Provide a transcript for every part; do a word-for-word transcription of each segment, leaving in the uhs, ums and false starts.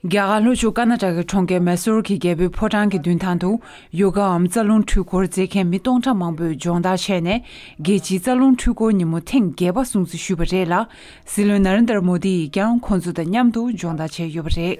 རྒྱ་གར་ལྷོ་ཕྱོགས་ཀར་ནཱ་ཊ་ཀའི་གྲོང་ཁྱེར་མེ་སོར་གྱི་རྒྱལ་པོའི་ཕོ་བྲང་གི་མདུན་ཐང་དུ་ཡོ་གའམ་རྩ་རླུང་འཕྲུལ་འཁོར་མཛད་མཁན་མི་སྟོང་ཕྲག་མང་པོས་སྦྱོང་བརྡར་བྱས་ནས། རྒྱལ་སྤྱིའི་རྩ་རླུང་འཕྲུལ་འཁོར་ཉིན་མོ་ཐེངས་བརྒྱད་པ་སྲུང་བརྩི་ཞུས་པ་རེད་ལ། སྲིད་བློན་ན་རེན་དར་མོ་དི་ཡིས་ཀྱང་ཁོང་ཚོ་དང་མཉམ་དུ་སྦྱོང་བརྡར་བྱས་ཡོད་པ་རེད།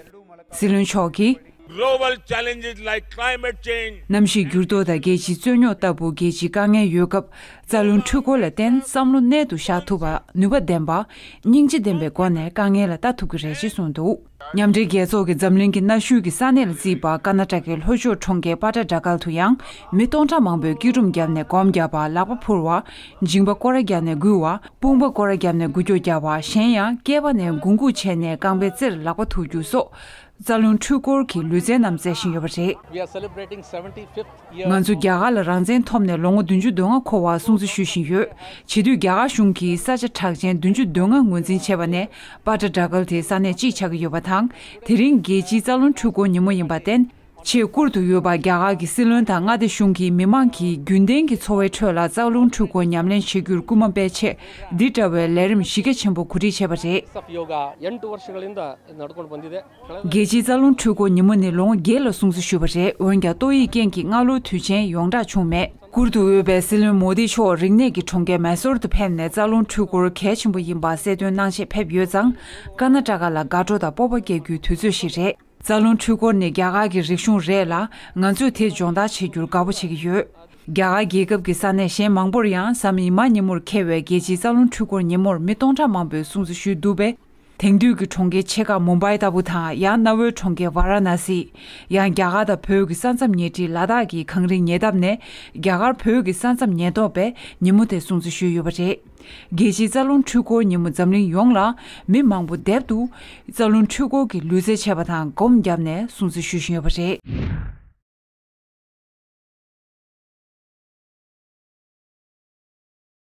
སྲིད་བློན་མཆོག་གིས། Global challenges like climate change. གནམ་གཤིས་འགྱུར་ལྡོག་དང་རྒྱལ་སྤྱིའི་རྩོད་རྙོག་ལྟ་བུ་རྒྱལ་སྤྱིའི་དཀའ་ངལ་ཡོད་སྐབས། རྩ་རླུང་འཕྲུལ་འཁོར་ལ་བརྟེན་བསམ་བློ་གནད་དུ་བཞག་ཐུབ་པ། ནུས་པ་ལྡན་པ། སྙིང་རྗེ་ལྡན་པའི་སྒོ་ནས་དཀའ་ངལ་ལ་ལྟ་ཐུབ་ཀྱི་རེད་ཅེས་གསུངས་འདུག། མཉམ་འབྲེལ་རྒྱལ་ཚོགས་ཀྱི་འཛམ་གླིང་གི་གནའ་ཤུལ་གྱི་ས་གནས་ལ་བརྩིས་པ་ཀར་ནཱ་ཊ་ཀའི་ལྷོ་ཕྱོགས་གྲོང་ཁྱེར་པ་ཏྲ་ཌ་ཀལ་དུ་ཡང་། མི་སྟོང་ཕྲག་མང་པོས་སྐྱིལ་ཀྲུང་བརྒྱབ་ནས་སྒོམ་བརྒྱབ་པ། ལག་པ་ཕུར་བ། མཇིང་པ་སྐོར་ར་བརྒྱབ་ནས་འགུལ་བ། དཔུང་པ་སྐོར་ར་བརྒྱབ་ནས་འགུལ་སྐྱོད་བརྒྱབ་པ། གཞན་ཡང་སྐེད་པ་ནས་འགུལ་འགུལ་བྱས་ནས་རྐང་པའི་རྩེར་ལག་པ་ཐུག་རྒྱུ་སོགས། རྩ་རླུང་འཕྲུལ་འཁོར་གྱི་ལུས་རྩལ་རྣམས་རྩེ་བཞིན་ཡོད་པ་རེད། We are celebrating seventy-fifth year. ང་ཚོ་རྒྱ་གར་ལ་རང་བཙན་ཐོབ་ནས་ལོ་ངོ་བདུན་ཅུ་དོན་ལྔ་འཁོར་བ་སྲུང་བརྩི་ཞུ་བཞིན་ཡོད། བྱེད་དུས་རྒྱ་གར་གཞུང་གིས་ས་ཆ་གྲགས་ཅན་བདུན་ཅུ་དོན་ལྔ་ངོས་འཛིན་བྱས་པ་ནས། པ་ཏྲ་ཌ་ཀལ་དེ་ས་གནས་གཅིག་ཆགས་ཀྱི་ཡོད་པ་དང་། དེ་རིང་རྒྱལ་སྤྱིའི་རྩ་རླུང་འཕྲུལ་འཁོར་ཉིན་མོ་ཡིན་པར་བརྟེན། ཆེས་བཀུར་དུ་ཡོད་པ། རྒྱ་གར་གྱི་སྲིད་བློན་དང་མངའ་སྡེ་གཞུང་གིས་མི་མང་གིས་རྒྱུན་ལྡན་གྱི་འཚོ་བའི་ཁྲོད་ལ་རྩ་རླུང་འཕྲུལ་འཁོར་ཉམས་ལེན་བྱེད་རྒྱུར་སྐུལ་མ་སྤེལ་ཆེད། འདི་འདྲ་བའི་ལས་རིམ་གཞི་རྒྱ་ཆེན་པོ་གོ་སྒྲིག་བྱས་པ་རེད། Of yoga, ಎಂಟು ವರ್ಷಗಳಿಂದ ನಡ್ಕೊಂಡು ಬಂದಿದೆ. རྒྱལ་སྤྱིའི་རྩ་རླུང་འཕྲུལ་འཁོར་ཉིན་མོ་ནི་ལོ་ངོ་བརྒྱད་ལ་སྲུང་བརྩི་ཞུས་པ་རེད། འོན་ཀྱང་ཏོག་དབྱིབས་རྐྱེན་གྱིས་སྔ་ལོའི་དུས་ཆེན་ཡོངས་བསྒྲགས་བྱུང་མེད། བཀུར་དུ་འོས་པའི་སྲིད་བློན་མོ་དི་མཆོག་རིག་གནས་ཀྱི་གྲོང་ཁྱེར་མེ་སོར་དུ་ཕེབས་ནས། རྩ་རླུང་འཕྲུལ་འཁོར་གལ་ཆེན་པོ་ཡིན་པ་གསལ་སྟོན་གནང་ཆེད་ཕེབས་ཡོད་ཙང་། ཀར་ནཱ་ཊ་ཀ་ལ་དགའ་སྤྲོ་དང་སྤོབས་པ་སྐྱེ་རྒྱུའི་དུས་ཚོད་ཞིག་རེད། རྩ་རླུང་འཕྲུལ་འཁོར་ནི་རྒྱ་གར་གྱི་རིག་གཞུང་རེད་ལ། ང་ཚོས་དེ་སྦྱོང་བརྡར་བྱེད་རྒྱུར་དགའ་པོ་བྱེད་ཀྱི་ཡོད། རྒྱ་གར་རྒྱལ་ཁབ་ཀྱི་ས་གནས་གཞན་མང་པོར་ཡང་གཟའ་མིག་དམར་ཉིན་མོར་འཁེལ་བའི་རྒྱལ་སྤྱིའི་རྩ་རླུང་འཕྲུལ་འཁོར་ཉིན་མོར་མི་སྟོང་ཕྲག་མང་པོས་སྲུང་བརྩི་ཞུས་འདུག་པས། དེང་དུས་ཀྱི་གྲོང་ཁྱེར་ཆེ་ཁག་མུམ་བྷའི་ལྟ་བུ་དང་། ཡང་གནའ་བོའི་གྲོང་ཁྱེར་ཝཱ་ར་ཎ་སི། ཡང་རྒྱ་གར་དང་བོད་ཀྱི་ས་མཚམས་ཉེ་འཁྲིས་ལ་དྭགས་ཀྱི་གངས་རིའི་ཉེ་འདབས་ནས། རྒྱ་གར་བོད་ཀྱི་ས་མཚམས་ཉེན་རྟོག་པས་ཉིན་མོ་དེ་སྲུང་བརྩི་ཞུས་ཡོད་པ་རེད། རྒྱལ་སྤྱིའི་རྩ་རླུང་འཕྲུལ་འཁོར་ཉིན་མོ་འཛམ་གླིང་ཡོངས་ལ་མི་མང་པོ་དེབ་ཏུ་རྩ་རླུང་འཕྲུལ་འཁོར་གྱི་ལུས་རྩལ་བྱས་པ་དང་སྒོམ་བརྒྱབ་ནས་སྲུང་བརྩི་ཞུ་བཞིན་ཡོད་པ་རེད།